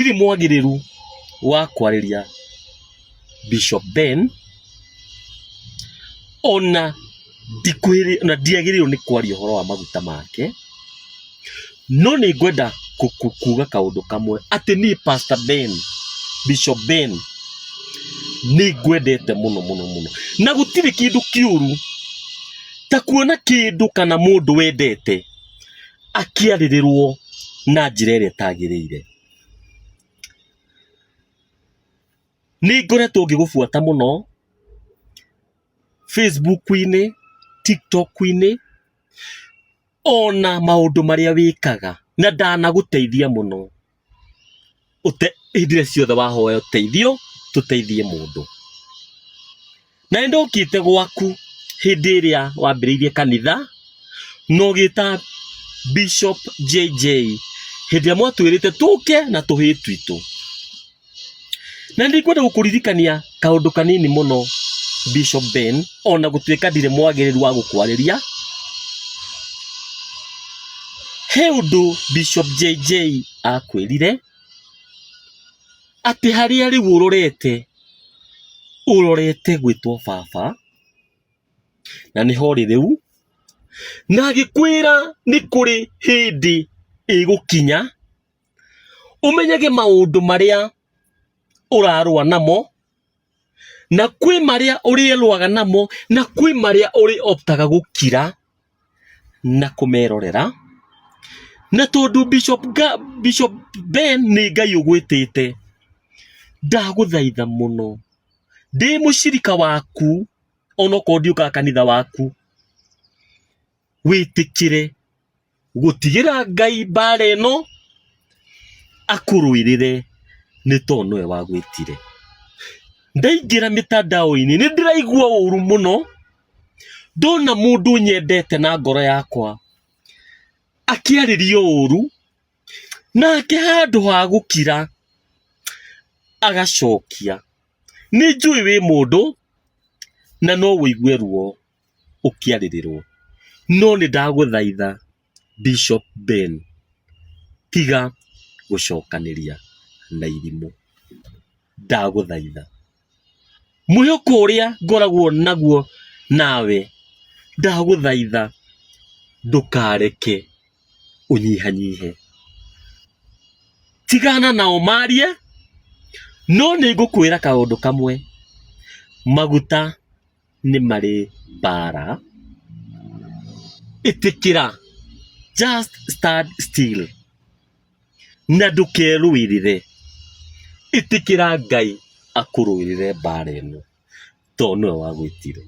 Ndirĩ mwagĩrĩru wa kwarĩria Bishop Ben ona ndikuhĩrĩ- ona ndiagĩrĩirwo nĩ kwaria ũhoro wa maguta make, no nĩ ngwenda kuga kaũndũ kamwe atĩ niĩ Pastor Ben, Bishop Ben nĩ ngwendete mũno mũno mũno, na gũtirĩ kĩndũ kĩũru ta kuona kĩndũ kana mũndũ wendete akĩarĩrĩrwo na njĩra ĩrĩa ĩtagĩrĩire. Nĩ ngoretwo ngĩgũbuata mũno Facebook-inĩ, TikTok-inĩ, ona maũndũ marĩa wĩkaga, na ndanagũteithia mũno. Hĩndĩ ĩrĩa ciothe wahoya ũteithio, tũteithie mũndũ. Na nĩ ndokĩte gwaku hĩndĩ ĩrĩa wambĩrĩirie kanitha, na ũgĩta Bishop JJ hĩndĩ ĩrĩa mwatwĩrĩte tũke na tũhĩĩ twitũ. Na nĩ ngwenda gũkũririkania kaũndũ kanini mũno Bishop Ben, ona gũtuĩka ndirĩ mwagĩrĩru wa gũkwarĩria. He ũndũ Bishop JJ akwĩrire, atĩ harĩa rĩu ũrorete, ũrorete gwĩtwo baba, na nĩho ũrĩ rĩu, na agĩkwĩra nĩ kũrĩ hĩndĩ ĩgũkinya, ũmenyage maũndũ marĩa ũrarũa namo, na kwĩ marĩa ũrĩrũaga namo, na kwĩ marĩa ũrĩoptaga gũkira na kũmerorera. Na tondũ Bishop, Bishop Ben nĩ Ngai ũgwĩtĩte, ndagũthaitha mũno, ndĩ mũcirika waku, onokorwo ndiũkaga kanitha waku, wĩtĩkĩre gũtigĩra Ngai mbara ĩno akũrũĩrĩre nĩ tondũ nĩwe wagwĩtire. Ndaingĩra mĩtandao-inĩ nĩ ndĩraigua ũru mũno ndona mũndũ nyendete na ngoro yakwa akĩarĩrio ũru nake handũ ha gũkira agacokia. Nĩ njũĩ wĩ mũndũ na no ũigue ruo ũkĩarĩrĩrwo. No nĩ ndagũthaitha Bishop Ben, tiga gũcokanĩria na irimũ. Ndagũthaitha. Mwĩhoko ũrĩa ngoragwo naguo nawe, ndagũthaitha ndũkareke ũnyihanyihe. Tigana nao marie, no nĩ ngũkwĩra kaũndũ kamwe, maguta nĩ marĩ mbara, ĩtĩkĩra just stand still na ndũkerũĩrĩre, ĩtĩkĩra Ngai akũrũĩrĩre mbara ĩno tondũ nĩwe wagwĩtire.